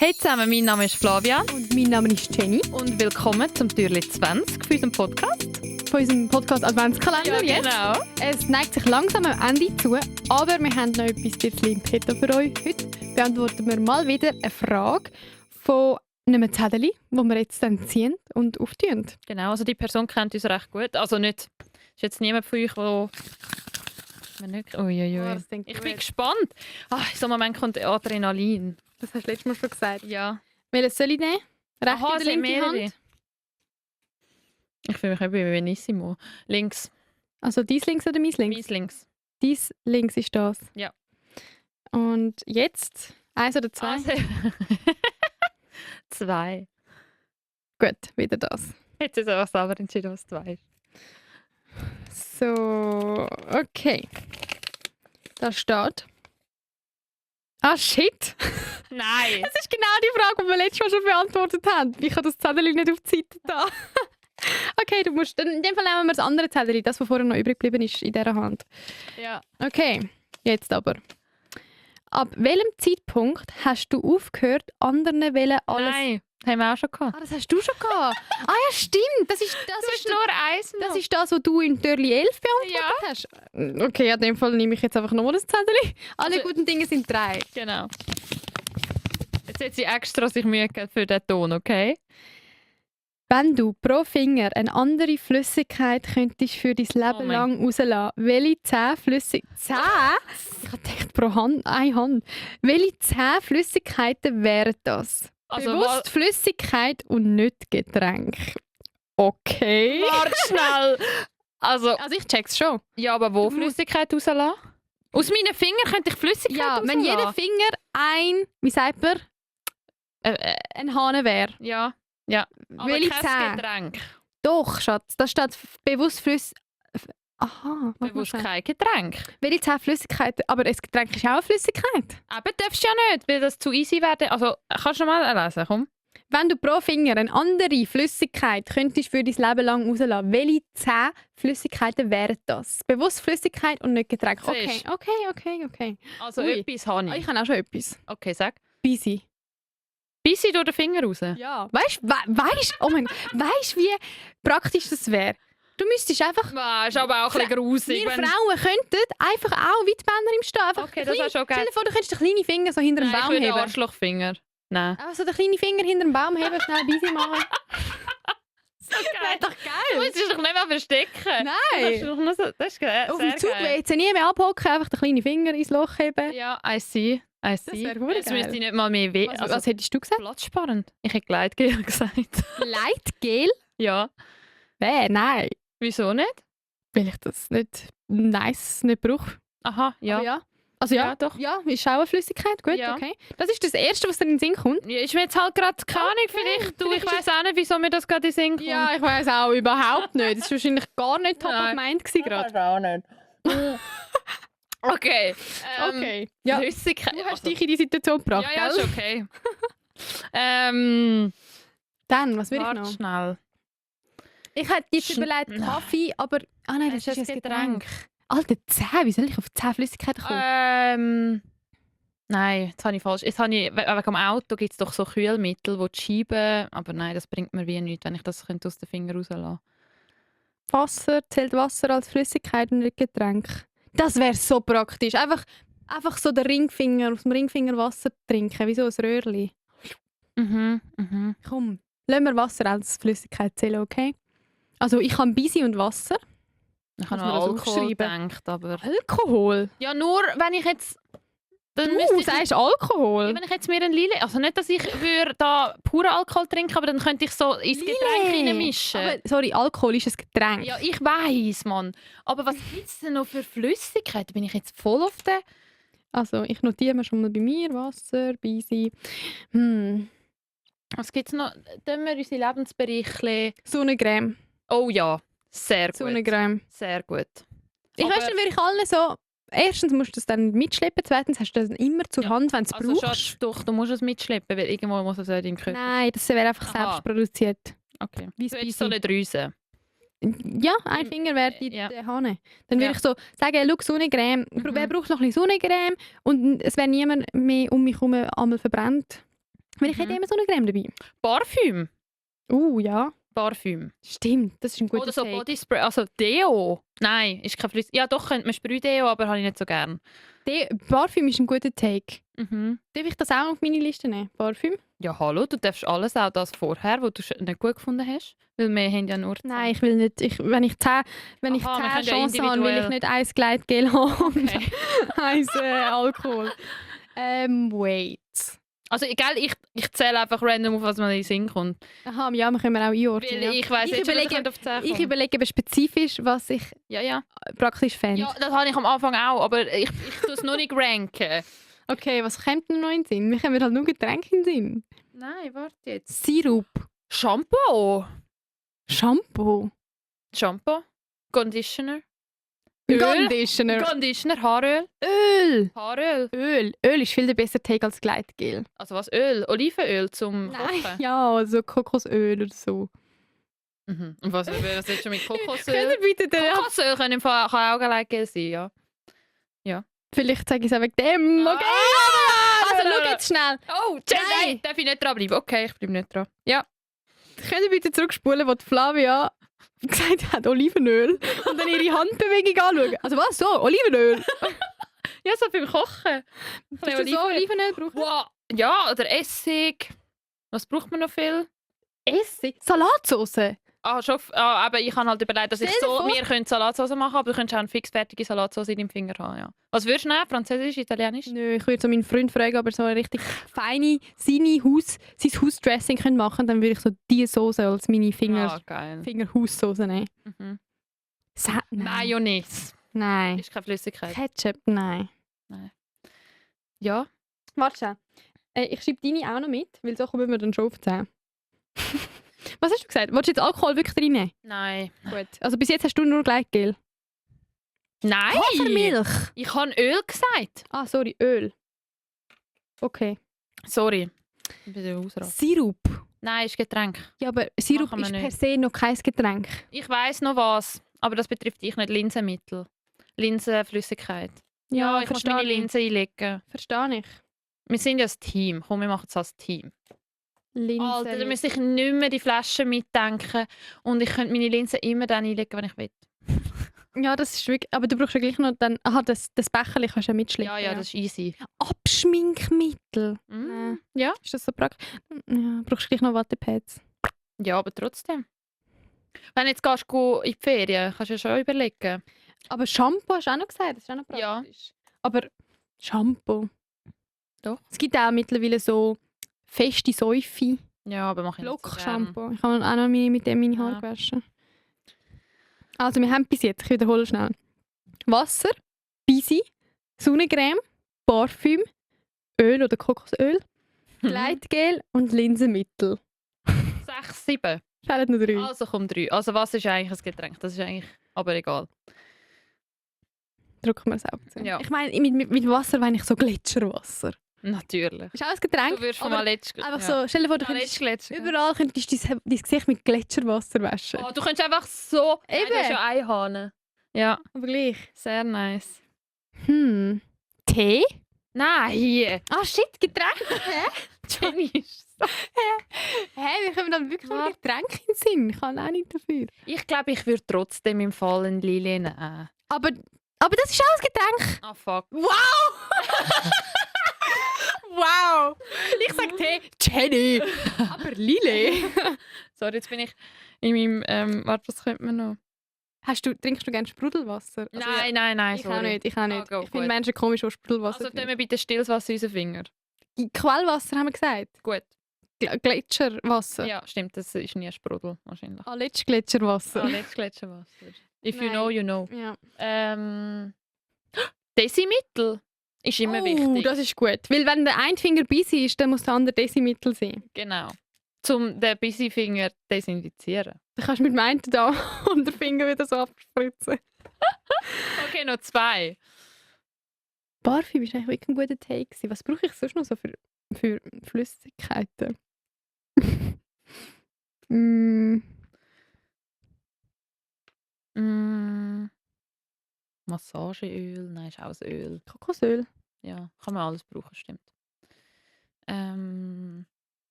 Hey zusammen, mein Name ist Flavia. Und mein Name ist Jenny. Und willkommen zum Türli 20 von unserem Podcast. Von unserem Podcast Adventskalender jetzt. Genau. Es neigt sich langsam am Ende zu, aber wir haben noch etwas bisschen im Petto für euch. Heute beantworten wir mal wieder eine Frage von einem Zettel, die wir jetzt dann ziehen und auftun. Genau, also die Person kennt uns recht gut. Also nicht, ist jetzt niemand von euch, der... Uiuiui. Ich bin gespannt. In so einem Moment kommt Adrenalin. Das hast du letztes Mal schon gesagt. Ja. Welches soll ich nehmen? Rechte oder linke Hand? Ich fühle mich eben wie Benissimo. Links. Also dies links oder mein links? Meins links. Dies links ist das. Ja. Und jetzt 1 oder 2? Also, 2. Gut, wieder das. Jetzt ist einfach selber entschieden, was 2 ist. So, okay. Da steht. Ah, shit! Nein! Das ist genau die Frage, die wir letztes Mal schon beantwortet haben. Ich habe das Zettel nicht auf die Seite da. Okay, du musst. In dem Fall nehmen wir das andere Zettel, das, was vorher noch übrig geblieben ist, in dieser Hand. Ja. Okay, jetzt aber. Ab welchem Zeitpunkt hast du aufgehört, anderen wollen alles... Nein, haben wir auch schon gehabt. Ah, das hast du schon gehabt. Ah ja, stimmt. Das ist nur eins noch. das ist das, was du in Türli 11 beantwortet hast. Okay, in dem Fall nehme ich jetzt einfach nochmal das Zettel. Alle Also- guten Dinge sind 3. Genau. Jetzt hat sie extra sich Mühe gegeben für den Ton, okay? Wenn du pro Finger eine andere Flüssigkeit könntest für dein Leben mein- lang rauslassen, welche 10 Flüssigkeiten... 10? Ich habe gedacht, pro Hand, eine Hand. Welche 10 Flüssigkeiten wären das? Also, Bewusst Flüssigkeit und nicht Getränk. Okay. warte schnell! Also, Also ich check's schon. ja, aber wo Du musst- Flüssigkeit rauslassen? Aus meinen Fingern könnte ich Flüssigkeit Ja, rauslassen? wenn jeder Finger ein, wie sagt man, ein Hahn wäre. Ja, ja. Aber Welche kein 10? Getränk. Doch, Schatz, da steht bewusst Aha, warte mal Bewusst schnell. kein Getränk. Welche 10 Flüssigkeiten? Aber ein Getränk ist auch eine Flüssigkeit. Aber darfst du ja nicht, weil das zu easy werden. Also, kannst du noch mal lesen, komm. Wenn du pro Finger eine andere Flüssigkeit könntest für dein Leben lang rauslassen, welche 10 Flüssigkeiten wären das? Bewusst Flüssigkeit und nicht Getränk. Okay, Siehst. okay. Also, Ui. etwas habe Ah, ich. ich habe auch schon etwas. Okay, sag. Busy. Bissi durch den Finger raus. Ja. Weißt oh mein, weißt wie praktisch das wäre? Du müsstest einfach... Das ist aber auch ein bisschen grusig. Wir Frauen könnten einfach auch wie die Männer im Stehen. Einfach Okay, das klein- ist schon Stell geil. dir vor, du könntest den kleinen Finger so hinter dem Nein, ich Baum will den heben. Arschlochfinger. Nein. Einfach so den kleinen Finger hinter dem Baum heben, schnell busy machen. Das Wäre doch Du geil. musst dich doch nicht mehr verstecken. Das ist Nein. doch nur so, das ist geil. Auf dem Zug geil. jetzt nie mehr abhocken, einfach den kleinen Finger ins Loch heben. Ja, I see. I see. wäre verdammt Jetzt geil. müsste ich nicht mal mehr weh. Was hättest du gesagt? platzsparend. Ich hätte Gleitgel gesagt. Leitgel? Ja. Nein. Wieso nicht? Weil ich das nicht nicht brauche. Aha, ja. Aber ja. Also ja, Ja, doch. Ja, ist auch eine Flüssigkeit. Gut, Ja. okay. Das ist das Erste, was dir in den Sinn kommt. Ja, ist mir jetzt halt gerade keine Ahnung. Okay, Vielleicht, ich vielleicht weiß auch nicht, wieso mir das gerade in den Sinn kommt. Ja, ich weiß auch überhaupt nicht. Das war wahrscheinlich gar nicht top of Nein. mind gewesen gerade. auch nicht. Okay. Okay. Ja, Flüssigkeit. du hast dich in die Situation gebracht, Ja, ja, gell? ist okay. Dann, was will ich Warte noch? schnell. Ich hätte jetzt Schn- überlegt, Kaffee, aber... Ah nein, das Es ist ein Getränk. Alter, 10, wie soll ich auf 10 Flüssigkeiten kommen? Nein, jetzt habe ich falsch. Jetzt habe ich, wegen dem Auto gibt es doch so Kühlmittel, die die Scheiben... Aber nein, das bringt mir wie nichts, wenn ich das könnte aus den Fingern rauslassen. Wasser, zählt Wasser als Flüssigkeit und nicht Getränk? Das wäre so praktisch. Einfach so den Ringfinger, aus dem Ringfinger Wasser trinken, wie so ein Röhrli. Mhm. Komm, lassen wir Wasser als Flüssigkeit zählen, okay? Also ich habe Bisi und Wasser. Ich habe Muss man noch das Alkohol aufschreiben? gedacht, aber... Alkohol? Ja, nur wenn ich jetzt... Dann Du müsste ich sagst Alkohol? wenn ich jetzt mir einen Lille... Also nicht, dass ich würde da puren Alkohol trinken, aber dann könnte ich so ins Getränk reinmischen. Aber, sorry, Alkohol ist ein Getränk. Ja, ich weiss, Mann. Aber was gibt es denn noch für Flüssigkeiten? Bin ich jetzt voll auf der... Also ich notiere mir schon mal bei mir Wasser, Bisi. Was gibt es noch? Tun wir unsere Lebensbereiche... Sonnencreme. Oh ja, sehr gut. Sonnencreme. Sehr gut. Ich Aber- weiss, dann würde ich allen so... Erstens musst du es dann mitschleppen, zweitens hast du das dann immer zur Ja, Hand, wenn du es Also brauchst. Schatz, doch, du musst es mitschleppen, weil irgendwo muss es ja in deinem Körper... Nein, das wäre einfach Aha. selbst produziert. Okay. Wie Du es hättest so eine Drüse. Ja, ein Finger wäre die Ja. Hahn. Dann würde Ja. ich so sagen, schau, Sonnencreme. Wer braucht noch ein bisschen Sonnencreme? Und es wäre niemand mehr um mich herum einmal verbrennt. Weil ich hätte immer so eine Creme dabei. Parfüm. Ja. Parfüm. Stimmt, das ist ein guter Oder so Take. Bodyspray. Also Deo. Nein, ist kein Flüssig. Ja, doch, könnte man Sprühdeo, aber habe ich nicht so gern. Parfüm ist ein guter Take. Mhm. Darf ich das auch auf meine Liste nehmen? Parfüm? Ja, hallo, du darfst alles, auch das vorher, was du nicht gut gefunden hast. Weil wir haben ja nur 10. Nein, ich will nicht. Wenn ich 10 wir können ja Chancen habe, will ich individuell. nicht eins Gleitgel haben und Okay. eins Alkohol. Wait. Also egal, ich zähle einfach random auf, was mir in den Sinn kommt. Aha, ja, wir können auch einordnen. Weil Ja. ich weiss Ich jetzt schon, dass überlege- auf 10 Ich kommt. überlege eben spezifisch, was ich Ja. praktisch fände. Ja, das habe ich am Anfang auch, aber ich tue es noch nicht ranken. Okay, was kommt denn noch in den Sinn? Wir haben halt nur Getränke in den Sinn. Nein, warte jetzt. Sirup, Shampoo. Shampoo, Conditioner. Öl. Conditioner, Conditioner, Haaröl. Öl. Haaröl. Öl ist viel der bessere Take als Gleitgel. Also was? Öl? Olivenöl zum Kochen? Ja, also Kokosöl oder so. Mhm. Und was jetzt schon mit Könnt Kokosöl? ihr bitte den Kokosöl kann im Fall kann auch Gleitgel sein, ja. Vielleicht sage ich es auch wegen dem. Okay. Also schau jetzt schnell. Oh, Nein. darf ich nicht dranbleiben? Okay, ich bleibe nicht dran. Ja. Könnt ihr bitte zurückspulen, wo die Flavia gesagt hat, Olivenöl. Und dann ihre Handbewegung anschauen. Also was? So, Olivenöl. Ja, so beim Kochen. Hast du so Olivenöl brauchen? Wow. Ja, oder Essig. Was braucht man noch viel? Essig. Salatsauce. Aber ich habe halt überlegt, dass Stell dir vor- wir können Salatsauce machen, aber du könntest auch eine fixfertige Salatsauce in deinem Finger haben. Ja. Was würdest du nehmen? Französisch, Italienisch? Nö, ich würde so meinen Freund fragen, ob er so eine richtig feine, sein Hausdressing könnte machen, dann würde ich so diese Soße als meine Geil. Fingerhaussoße nehmen. Mhm. Nein. Mayonnaise. Nein. Ist keine Flüssigkeit. Ketchup, nein. Ja. Warte schnell. Ich schreibe deine auch noch mit, weil so kommen wir dann schon auf 10. Was hast du gesagt? Wolltest du jetzt Alkohol wirklich reinnehmen? Nein. Gut. Also bis jetzt hast du nur Gleitgel. Nein! Hafermilch! Ich habe Öl gesagt. Ah, sorry, Öl. Okay. Sorry. Ich bin der Hausrat. Sirup. Nein, ist Getränk. Ja, aber Sirup Machen wir ist nicht. per se noch kein Getränk. Ich weiss noch was, aber das betrifft dich nicht. Linsenmittel. Linsenflüssigkeit. Ja, ich muss meine Linsen einlegen. Verstehe ich. Wir sind ja ein Team. Komm, wir machen es als Team. Linsen. Alter, da muss ich nicht mehr die Flaschen mitdenken. Und ich könnte meine Linsen immer dann einlegen, wenn ich will. Ja, das ist wirklich... Aber du brauchst ja gleich noch dann... Aha, das Becherchen kannst du ja mitschleppen. Ja, das ist easy. Abschminkmittel. Mm. Ja. Ist das so praktisch? Ja, brauchst du gleich noch Wattepads. Ja, aber trotzdem. Wenn du jetzt gehst, in die Ferien, kannst du ja schon überlegen. Aber Shampoo hast du auch noch gesagt, das ist auch noch Ja. praktisch. Aber Shampoo. Doch. Es gibt auch mittlerweile so feste Säufe. Ja, aber mach ich nicht so gern. Lock-Shampoo. Ich habe auch noch mit dem meine Haare Ja. gewaschen. Also wir haben bis jetzt, ich wiederhole schnell. Wasser, Bisi, Sonnencreme, Parfüm, Öl oder Kokosöl, Gleitgel und Linsenmittel. 6, 7. Fehlen noch 3. Also komm 3. Also was ist eigentlich ein Getränk? Das ist eigentlich... Aber egal. Drücken wir es auch zu. Ja. Ich meine, mit Wasser meine ich so Gletscherwasser. Natürlich. Ist auch ein Getränk. Du wirst von aber mal letzt... einfach so, stell dir vor, du könntest Letzt überall könntest dein Gesicht mit Gletscherwasser waschen. Oh, du könntest einfach so... Nein, Eben. du hast ja Einhahn. Ja, Aber gleich. sehr nice. Tee? Nein! Ah shit, Getränk. Jenny ist so... Hey, wir kommen dann wirklich Ja. noch Getränke in den Sinn. Ich kann auch nicht dafür. Ich glaube, ich würde trotzdem im Fall einen Lilien nehmen. Aber das ist auch ein Getränk. Ah, fuck. Wow! wow! Ich sag Tee, Jenny. Aber Lile. Sorry, jetzt bin ich in meinem... warte, was könnte man noch? Trinkst du gerne Sprudelwasser? Also, Nein, nein, nein, Ich sorry. auch nicht, ich auch nicht. Ah, go, Ich finde gut. Menschen komisch, die Sprudelwasser Also tun trinken. wir bitte stilles Wasser in unseren Finger. Quellwasser haben wir gesagt. Gut. Gletscherwasser. Ja, stimmt, das ist nie ein Sprudel, wahrscheinlich. Gletscherwasser. Alex Gletscherwasser. If you Nein. know, you know. Ja. Desimittel ist immer wichtig. Das ist gut. Weil wenn der eine Finger busy ist, dann muss der andere Desimittel sein. Genau. Um den Busy-Finger desinfizieren. Dann kannst du mit dem einen da und den Finger wieder so abspritzen. Okay, noch 2. Parfüm ist eigentlich wirklich ein guter Take gewesen. Was brauche ich sonst noch so für Flüssigkeiten? Massageöl, nein, ist auch ein Öl. Kokosöl. Ja, kann man alles brauchen, stimmt.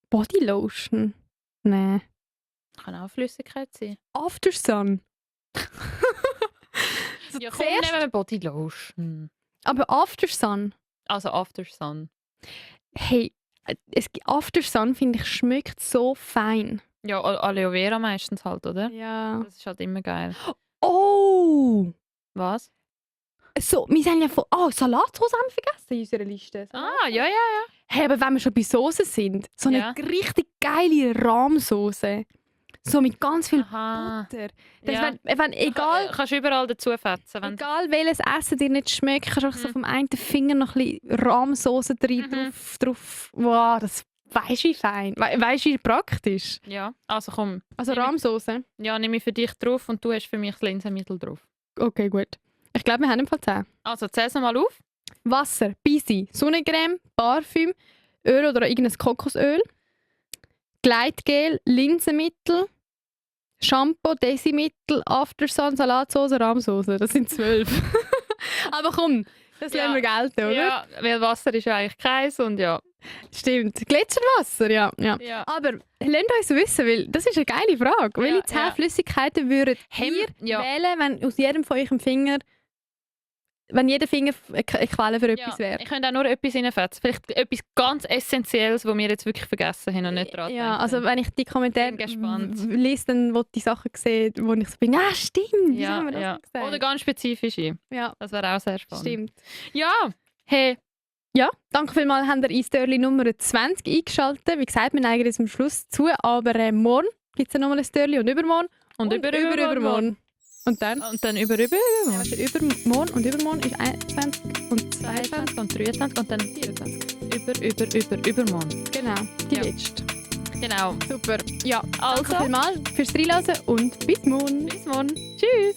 Bodylotion? Nein. Kann auch Flüssigkeit sein. Aftersun. Also Ja, komm, zuerst- nehmen wir Bodylotion. aber Aftersun. Also After Sun. Hey, Aftersun finde ich schmeckt so fein. Ja, Aloe Vera meistens halt, oder? Ja. Das ist halt immer geil. Oh! Was? So, wir haben ja von Salatsauce haben wir vergessen in unserer Liste. Ah, ja. Hey, aber wenn wir schon bei Soßen sind, so eine Ja. richtig geile Rahmsoße. So mit ganz viel Aha. Butter. Das Ja. wenn egal, Kannst du überall dazu fetzen. Wenn egal welches Essen dir nicht schmeckt, kannst du einfach so Mhm. vom einen Finger noch ein bisschen Rahmsoße drauf. Wow, das weisst du wie fein. Weisst du wie praktisch. ja, also komm. Also Nehme ich- Rahmsoße. Ja, nehme ich für dich drauf und du hast für mich das Linsenmittel drauf. Okay, gut. Ich glaube, wir haben im Fall 10. Also, zähl es mal auf. Wasser, Bisi, Sonnencreme, Parfüm, Öl oder irgendein Kokosöl, Gleitgel, Linsenmittel, Shampoo, Desimittel, Aftersun, Salatsauce, Rahmsoße. Das sind 12. Aber komm, das Ja. lassen wir gelten, oder? Ja, weil Wasser ist ja eigentlich keins und ja. Stimmt. Gletscherwasser, ja. Ja. Aber lasst uns wissen, weil das ist eine geile Frage. Welche 10 ja. Flüssigkeiten würdet ihr Ja. wählen, wenn aus jedem von eurem Finger, wenn jeder Finger eine Quelle für etwas Ja, wäre? ich könnte auch nur etwas reinfetzen. Vielleicht etwas ganz Essentielles, was wir jetzt wirklich vergessen haben und nicht dran Ja, denken. also wenn ich die Kommentare Bin gespannt. lese, dann will ich die Sachen sehen, wo ich so bin, stimmt, wieso ja, haben wir das ja. nicht gesagt? Oder ganz spezifische. Ja, Das wäre auch sehr spannend. stimmt. Ja, hey, Ja, danke vielmals, habt ihr in Story Nummer 20 eingeschaltet. Wie gesagt, wir neigen jetzt am Schluss zu, aber morgen gibt es ja nochmal ein Story und übermorgen und übermorgen. Und dann? Und dann Ja, übermorgen. also übermorgen und übermorgen ist 21 und 22. 22 und 23 und dann 24. übermorgen. Genau, die Ja. letzte. Genau. Super. Ja, Also, danke vielmals fürs Reinhören und bis morgen. bis morgen. Tschüss.